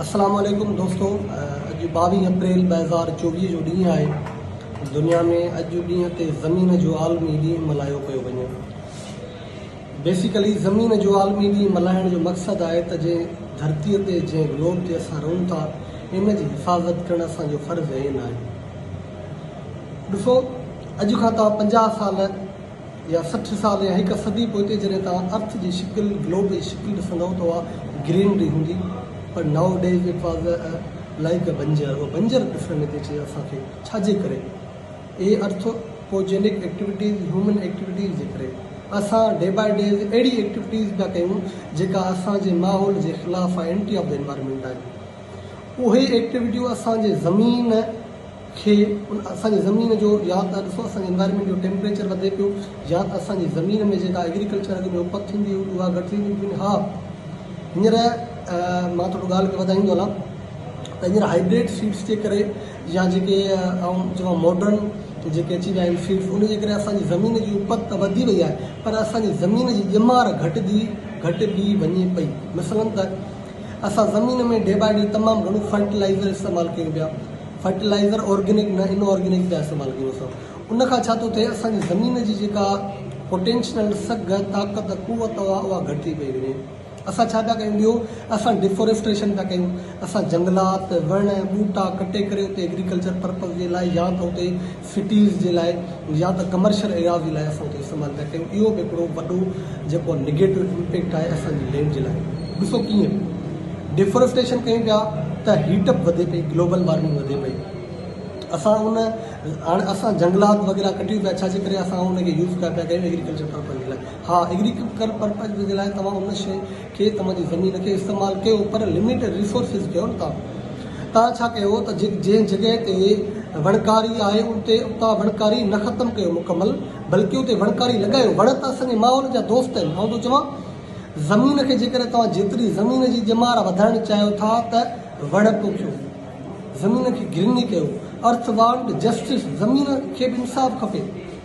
السلام عليڪم دوستو اڄ 22 اپريل 2024 جو ڏينهن آهي دنيا ۾ اڄ ڏينهن تي زمين جو عالمي ڏينهن ملهايو پيو وڃي. بيسيڪلي زمين جو عالمي ڏينهن ملهائڻ جو مقصد آهي ته جنهن ڌرتي تي جنهن گلوب تي اسان رهون ٿا ان جي حفاظت ڪرڻ اسان جو فرض عين آهي. ڏسو اڄ کان توهان 50 سال يا 60 سال يا هڪ صدي پوئتي جڏهن توهان ارٿ جي شڪل گلوب جي شڪل ڏسندؤ ته اها گرينري هوندي پر نائو days it was like a بنجر اها بنجر ڏسڻ ۾ ٿي اچي اسان کي ڇا جي ڪري اهي ارٿوپوجينڪ ايڪٽيوٽيز هيومن ايڪٽيوٽيز جي ڪري اسان ڊي باء ڊيز اهڙي ايڪٽيوٽيز پيا ڪيون جيڪا اسان جي ماحول جي خلاف آهي اينٽي آف the environment آهي اهي ايڪٽيوٽيون اسان جي زمين کي ان اسان جي زمين جو يا ته ڏسو اسان جي انوائرمينٽ جو ٽيمپريچر وڌي پيو يا ته اسان جي زمين ۾ جيڪا ايگريڪلچر اڳ ۾ اپت ٿيندي هئي اها گهٽ ٿيندي پئي ها هينئر مان ٿورو ڳالهه کي وڌائيندو هلان ته هينئر هائبريڊ سيڊس جي ڪري يا جيڪي آئون چوان ماڊرن جيڪي اچي ويا آهن سيڊس ان جي ڪري اسان جي زمين جي اپت ته وڌي وئي آهي پر اسان جي زمين جي ڄمار گهٽجي گهٽبي وڃي پئي مثلاً ته اسان زمين ۾ ڊي باء ڊي تمام گهڻو فرٽيلائزر استعمال ڪيون پيا فرٽيلائزر آرگينڪ نه ان آرگينڪ پيا استعمال ڪيون اسان ان کان ڇا ٿو ٿئي اسان جي زمين جي جيڪا پوٽينشنل سگهه طاقت قوت اها اها گهٽ ٿي پئي وڃي اسان ڇا پيا ڪيون ٻيو اسان ڊيفوريسٽريشن پيا ڪيون اسان جنگلات وڻ ٻوٽا ڪٽي ڪري اتي ايگريڪلچر پرپز جي لاء يا ته اتي سٽيز جي لاء يا ته ڪمرشل ايرياز جي لاء اسان اتي استعمال پيا ڪيون اهو به هڪڙو وڏو جيڪو نگيٽو امپيڪٽ آهي اسان جي لينڊ جي لاء ڏسو ڪيئن ڊيفورسٽيشن ڪيون پيا ته هيٽ اپ وڌي پئي گلوبل وارمنگ وڌي پئي اسان ان هاڻي اسان جنگلات وغيره ڪٽيون پيا ڇا جي ڪري اسان ان کي يوز ڪيا پيا ڪيون ايگريڪلچر پرپز جي لاء ها ايگريڪلچر پرپز جي لاء توهان ان شي کي توهان جي زمين کي استعمال ڪيو پر لميٽيڊ ريسورسز ڪيو نه توهان توهان ڇا ڪيو ته جنهن جڳهه تي وڻڪاري آهي اتي اتان وڻڪاري نه ختم ڪيو مڪمل بلڪه اتي وڻڪاري لڳايو وڻ ته اسان جي ماحول جا دوست آهن آئون ٿو چوان زمين کي جيڪڏهن توهان جيتري زمين جي ڄمار وڌائڻ چاهيو ٿا ته وڻ پوکيو زمين کي گريني ڪيو ارٿ وانٽ جسٽس زمين کي به انصاف کپي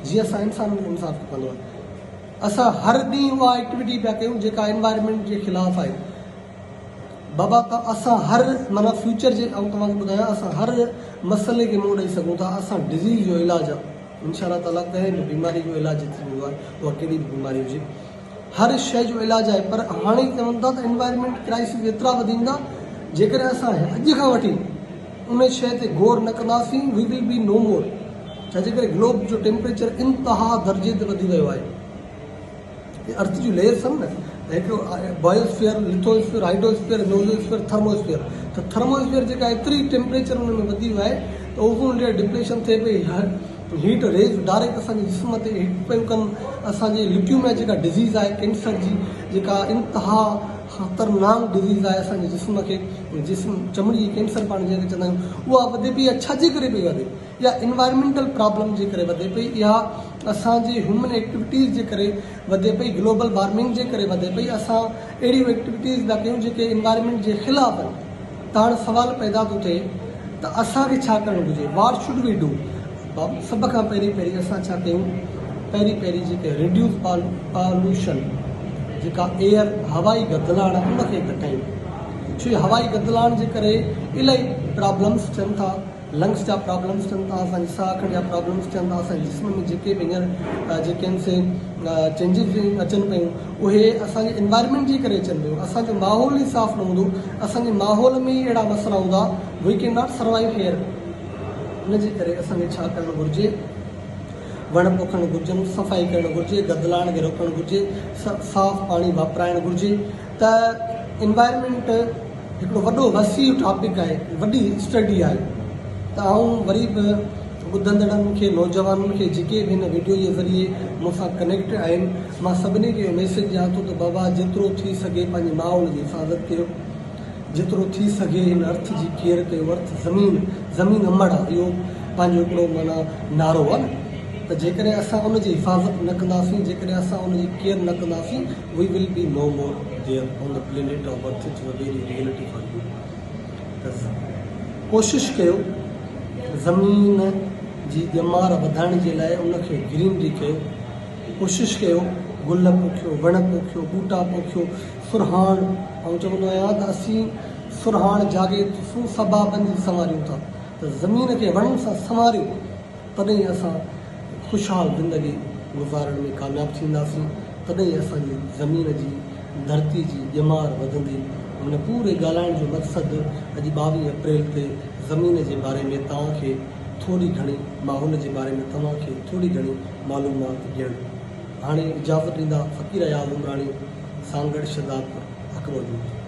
جيئن اسان انسانن کي انصاف کپندو آهي اسان هر ڏينهن اها ايڪٽيوٽي پيا ڪيون جيڪا انوائرمينٽ جي خلاف آهي بابا ته اسان هر معنيٰ فيوچر جي آئون توهان کي ٻڌايان اسان هر مسئلي کي منهن ڏئي سگهون ٿا اسان ڊزيز جو علاج آهي انشاء الله تعاليٰ ڪنهن به بيماري جو علاج ٿي ويندو آهي اها ڪهڙي به بيماري هجي هر شيء جو علاج آهي پر هاڻي چون ٿا ته انوائرمينٽ ڪرائسس ايترا وڌي ويندا جيڪڏهن اسان اڄ کان وٺي ان شيء تي غور نه ڪنداسين we will be no more ڇا جي ڪري گلوب جو ٽيمپريچر انتها درجي تي وڌي ويو آهي ارٿ جون ليئرس آهن نه هڪ بايوسفيئر، لٿوسفيئر، هائيڊروسفيئر، ميوزوسفيئر، ٿرموسفيئر ته ٿرموسفيئر جيڪا ايتري ٽيمپريچر ان ۾ وڌي ويو آهي ته اوزون ليئر ڊپليشن ٿئي پئي هيٽ ريز ڊائريڪٽ اسان جي جسم تي هٽ پيون ڪن اسان جي لڪيوميا جيڪا ڊزيز آهي ڪينسر جي جيڪا انتها خطرناڪ ڊزيز آهي اسان جي جسم کي جسم چمڙي جي ڪينسر پاڻ جنهن کي چوندا آهيون اها وڌي پئي ڇا جي ڪري پئي وڌي اها انوائرمينٽل پرابلم جي ڪري وڌي پئي، اها اسان جي هيومن ايڪٽيوٽيز جي ڪري وڌي پئي، گلوبل وارمنگ جي ڪري وڌي پئي، اسان اهڙيون ايڪٽيوٽيز پيا ڪيون جيڪي انوائرمينٽ جي خلاف آهن ته هاڻ سوال پيدا ٿو ٿئي ته اسان کي ڇا ڪرڻ گهرجي what should we do سڀ کان پهرين پهرين اسان ڇا ڪيون پهرين پهرين جيڪي ريڊيوس پالوشن جيڪا ايئر هوائي گدلاڻ آهي ان کي گهٽايون ڇو هوائي گدلاڻ جي ڪري الاهي پرابلمس ٿين ٿا لنگس جا پرابلمس ٿين ٿا اسان جي ساهه کڻڻ جا پرابلمس ٿين ٿا اسان جي جسم ۾ جيڪي به هينئر جيڪي آهن سي چينجز اچن پيون اهي اسان جي انوائرمينٽ جي ڪري اچن پيون اسان جو ماحول ئي صاف نه هوندو اسان جي ماحول ۾ ئي اهڙا مسئلا هوندا we can not survive here ان جي ڪري اسان کي ڇا ڪرڻ گهرجي وڻ پوکڻ گهرجن صفائي ڪرڻ گهرجي گدلاڻ کي روڪڻ گهرجي صاف پاڻي واپرائڻ گهرجي ته انوائرمينٽ هڪڙو وڏو وسيع ٽاپڪ آهي، وڏي اسٽڊي آهي ته آئون وري به ٻڌندڙن کي نوجوانن کي جيڪي به هن وڊيو جي ذريعي مون سان ڪنيڪٽ آهن مان سڀني کي اهو ميسيج ڏيان ٿو ته بابا جيترو ٿي سگهي پنهنجي ماحول جي حفاظت ڪيو جيترو ٿي سگهي هن ارٿ جي ڪيئر ڪيو ارٿ زمين زمين امڙ آهي اهو پنهنجو هڪڙو معنيٰ نعرو آهي نه ته جيڪڏهن اسان ان جي حفاظت نه ڪنداسين جيڪڏهن اسان ان جي ڪيئر نه ڪنداسين We will be no more there on the planet of earth it is a very reality for you ته ڪوشش ڪيو زمين جي ڄمار وڌائڻ جي لاء ان کي گرينري ڪيو ڪوشش ڪيو گل پوکيو وڻ پوکيو ٻوٽا پوکيو سرهاڻ آئون چوندو آهيان ته اسين سرهاڻ جاڳي ٿو سو سبابن جي سنواريون ٿا ته زمين کي وڻن سان سنواريو تڏهن ئي اسان خوشحال زندگي گذارڻ ۾ ڪامياب ٿينداسين تڏهن ئي اسان جي زمين جي ڌرتي جي ڄمار وڌندي. ان پوري ڳالهائڻ جو مقصد اڄ 22 اپريل تي زمين جي باري ۾ توهان کي ٿوري گهڻي ماحول جي باري ۾ توهان کي ٿوري گهڻي معلومات ڏيڻ. هاڻي اجازت ڏيندا فقير اياز عمراڻي سانگهڙ شھدادپور حق موجود.